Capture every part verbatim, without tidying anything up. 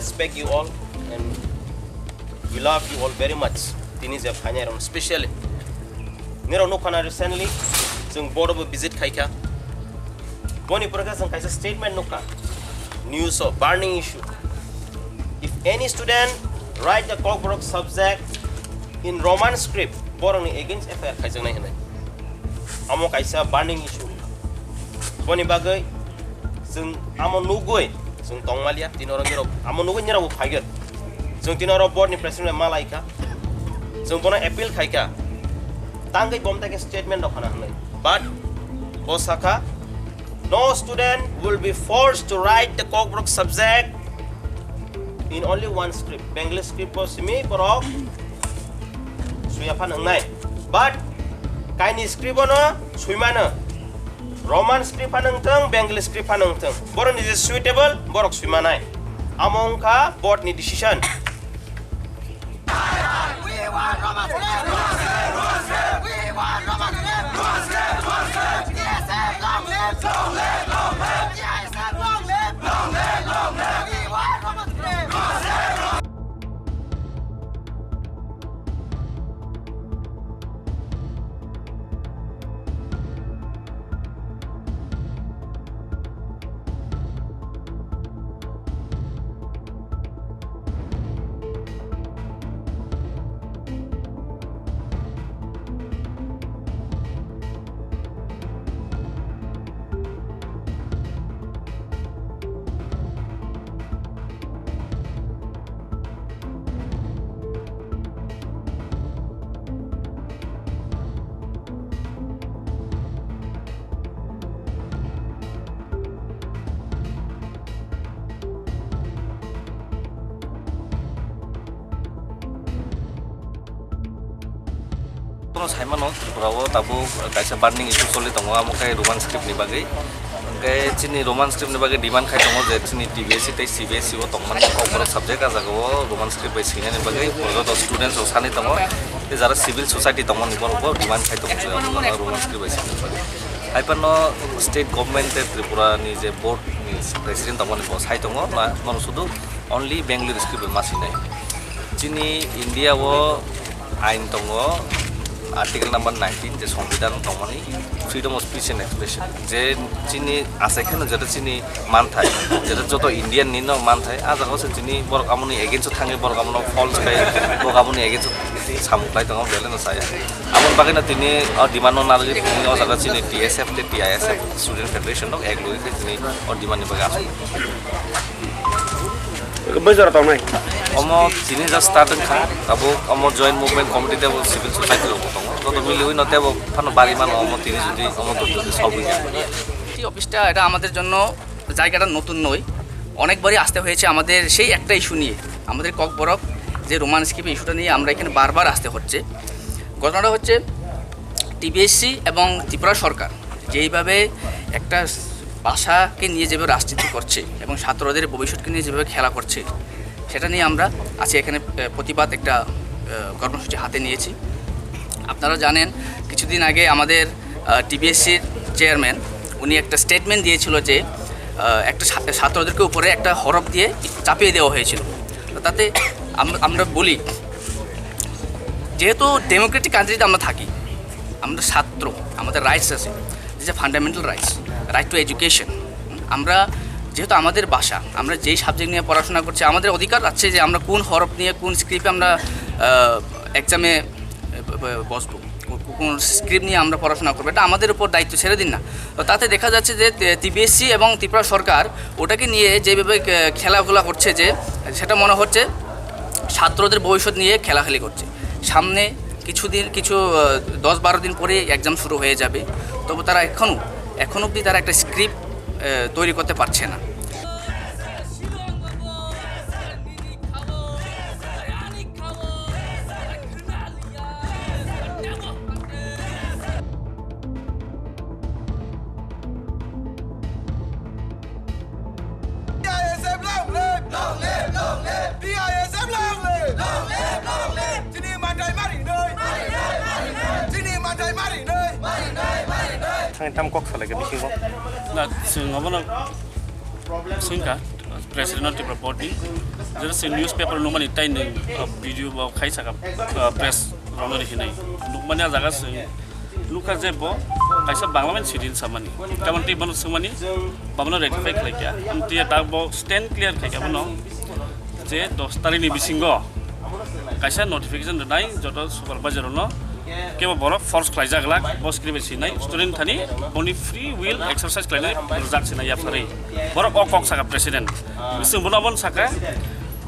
Respect you all and we love you all very much. Tini je phainai rok specially. Nirok nukha na recently chwng board o visit khaikha. Boni pore khe chwng kaisa statement nukha. News o burning issue. If any student write the Kokborok subject in Roman script, borokni against F I R khaijaknai hinwi. Amo kaisa burning issue. Boni bagwi chwng amo nugwi chwng tongmaliya, tini oro nirok amo nugwi nirokbo phaigen. Chwng tini oro board ni president bai malaikha. Chwng bono appeal khaikha. Tangwi bomtai khe statement rok khana hinwi. But bo sakha, no student will be forced to write the Kokborok subject in only one script. Bengali script bo simi borok suya phano wngnai. But kaini script bono suimano. Roman script phano wngthung, Bengali script phano wngthung. Borokni je suitable, borok suimanai. Amo wngkha board ni decision. We want Roman script! We want Roman script! T S F long live! Long live, long live! T S F long live! Long live, long live! We want Roman script! Tono saimano Tripura o tabuk kaisa burning issue choli tongo, amo khe Roman script ni bagwi. Hwnkhe chini Roman script ni bagwi demand khai tongo je chini T B S C tei C B S C o tongmani Kokborok subject, ah jaga o Roman script bai swinani bagwi joto students rok sani tongo. Tei jara civil society tongmani borok bo demand khai tongo je Roman script bai swinani bagwi. Hai phano state government tei Tripura ni je board ni president tongmani bo sai tongo, na, nono sudu only Bengali script bai ma swinai. Chini India o ain tongo, article number nineteen, je Songbidan tongmani, freedom of speech and expression. Je chini asai kheno jeta chini manthai, jeta joto Indian ni no manthai, ah jaga o se chini borok amoni against o thangwi borok amono false khai, borok amoni against o samung khlai tongo, belai no saya. Aboni bagwi no tini o demand no narwgwi tini o jaga chini T S F tei T I S F Student Federation rok ek logwi khai tini o demand ni bagwi asuk. Bai jora tongnai. Omo tini just start wngkha, tabuk omo joint movement committee tebo civil society rok bo tongo. Joto miliwi no tebo phano bari mano omo tini jodi omo to jodi solve wngya. এই অফিসটা, এটা আমাদের জন্য জায়গাটা নতুন নয়, অনেকবারই আসতে হয়েছে আমাদের সেই একটা ইস্যু নিয়ে। আমাদের ককবরক যে রোমান স্ক্রিপ্ট ইস্যুটা নিয়ে আমরা এখানে বারবার আসতে হচ্ছে। ঘটনাটা হচ্ছে টিবিএসসি এবং ত্রিপুরা সরকার যেইভাবে একটা ভাষাকে নিয়ে যেভাবে রাজনীতি করছে এবং ছাত্রদের ভবিষ্যৎকে নিয়ে যেভাবে খেলা করছে, সেটা নিয়ে আমরা আজকে এখানে, আহ, প্রতিবাদ একটা, আহ, কর্মসূচি হাতে নিয়েছি। আপনারা জানেন, কিছুদিন আগে আমাদের, আহ, টিবিএসসির চেয়ারম্যান উনি একটা স্টেটমেন্ট দিয়েছিল যে, আহ, একটা ছা-, ছাত্রদেরকে উপরে একটা হরফ দিয়ে চাপিয়ে দেওয়া হয়েছিল। তো তাতে আম-, আমরা বলি, যেহেতু ডেমোক্রেটিক কান্ট্রিতে আমরা থাকি, আমরা ছাত্র, আমাদের রাইটস আছে, যে fundamental rights, right two education. আমরা যেহেতু আমাদের ভাষা, আমরা যেই সাবজেক্ট নিয়ে পড়াশোনা করছি, আমাদের অধিকার আছে যে আমরা কোন হরফ নিয়ে, কোন স্ক্রিপ্টে আমরা, আহ, এক্সামে, আহ, ব-, ব-, বসবো, কো-, কোন স্ক্রিপ্ট নিয়ে আমরা পড়াশোনা করবো, এটা আমাদের উপর দায়িত্ব ছেড়ে দিন না। তো তাতে দেখা যাচ্ছে যে তে-, টিবিএসসি এবং ত্রিপুরা সরকার ওটাকে নিয়ে যেভাবে, আহ, খেলাধুলা করছে, যে সেটা মনে হচ্ছে ছাত্রদের ভবিষ্যৎ নিয়ে খেলাখেলি করছে। সামনে কিছুদিন, কিছু, আহ, দশ বারো দিন পরেই এক্সাম শুরু হয়ে যাবে, তবু তারা এখনও, এখন অবধি তারা একটা স্ক্রিপ্ট, আহ, তৈরি করতে পারছে না। T I S F long live! Long live, long live! T I S F long live! Long live, long live! Chini manthai mari noi! Mari noi, mari noi! Chini manthai mari noi! Mari noi, mari noi! Thangwi tam kok salai kha bisingo. Na, chwng obono swngkha, President no Tripura board ni, jera se newspaper nukmani tai nwng, uh, video bo khai saka, uh, press rok no rihinai. Nukmani a jaga se nukha je bo kaisa Bangla man sidin samani. Kaban tei bono swngmani, babono rectify khlai kha. Amtwi ta bo stand clear khai kha bono je dos tarikh ni bisingo kaisa notification rwnai joto supervisor no, kebo borok force khlaijak lak, bo script sinai student thani boni free will exercise khlainai rwjak sinai yapharwi. Borok o kok saka president. Bising bono abon saka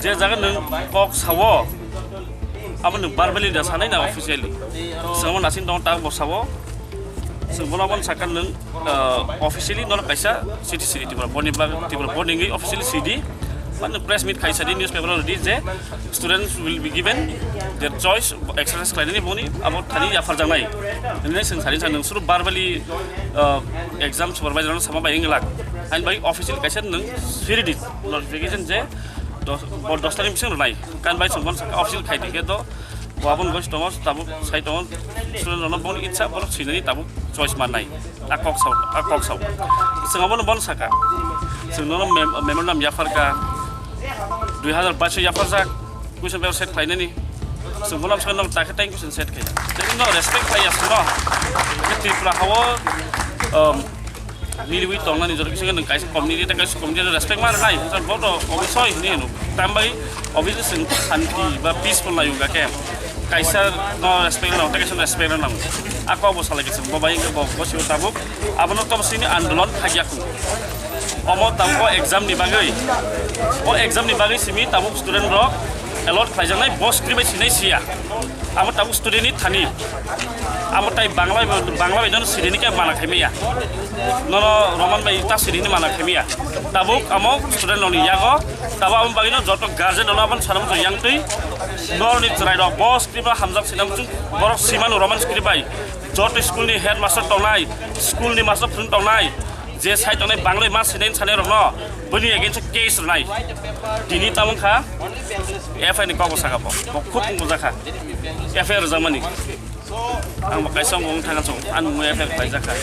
je jaga nwng kok sawo, abo nwng verbally da sanai na officially. Samo nasin dong ta bo sawo. Chwng bono aboni saka nwng, uh, officially nono kaisa city city Tripura board ni bag-, Tripura board ni officially city. Mane press meet khaisa di newspaper redi je students will be given their choice exercise khlainani boni abo thani yapharjaknai. Nini sing sari sa nwng suru verbally, uh, exam supervisor no sama bai inglak. Ani bai officially kaisa nwng siri di notification je dos, bo dos tarikh bising rwnai. Kan bai chwng bono saka official khai di khe do Bo aboni goi tongo, tabuk sai tongo, student rokno boni itsa borok sinani tabuk choice mannai. A kok sao, a kok sao. Chwng abono bono saka. Chwng nono mem-, memorandum yapharka, dui hazar baish o yapharjak, question paper set khlainani. Chwng bono swkang nok takhe tai question set khai. Tei no respect khai ya chwngno. Tripura hao, um, nini wi tongnani joto kisa nwng kaisa community tei kaisa community no respect ma rwnai, sir, bo to obviously hwnwi hwno. Tambai obviously chwng santi ba peaceful nai wngkha khe kaisa no respect rwnai, tei kaisa no respect rwnai. A kok bo salai khe chwng bo bai wngkha bo, bo sibo tabuk abono to sini andolon khagya khu. Omo tabuk o exam ni bagwi, o exam ni bagwi simi tabuk student rok allot khlaijaknai, bo script bai sinai siya. Amo tabuk student ni thani. Amo tai Bangla bai, Bangla bai dono siri ni khe mana khaimaya. Nono Roman bai ta siri ni mana khaimaya. Tabuk amo student rok ni yago. Tabuk amo bagwi no joto guardian rok no aboni sana muchung yang twi. Norok ni chwrai rok bo script bai hamjak sina muchung. Borok simano Roman script bai. Joto school ni headmaster tongnai, school ni master phwrwng tongnai. Je sai tongnai Bangla ma sinai sanai rokno bini against o case rwnai. Tini tamo kha F I R ni kok bwsaka bo. Bo khub bujak kha. F I R rwjakmani. Ang bo kaisa wng thang song. Ang bo F I R khlaijak kha.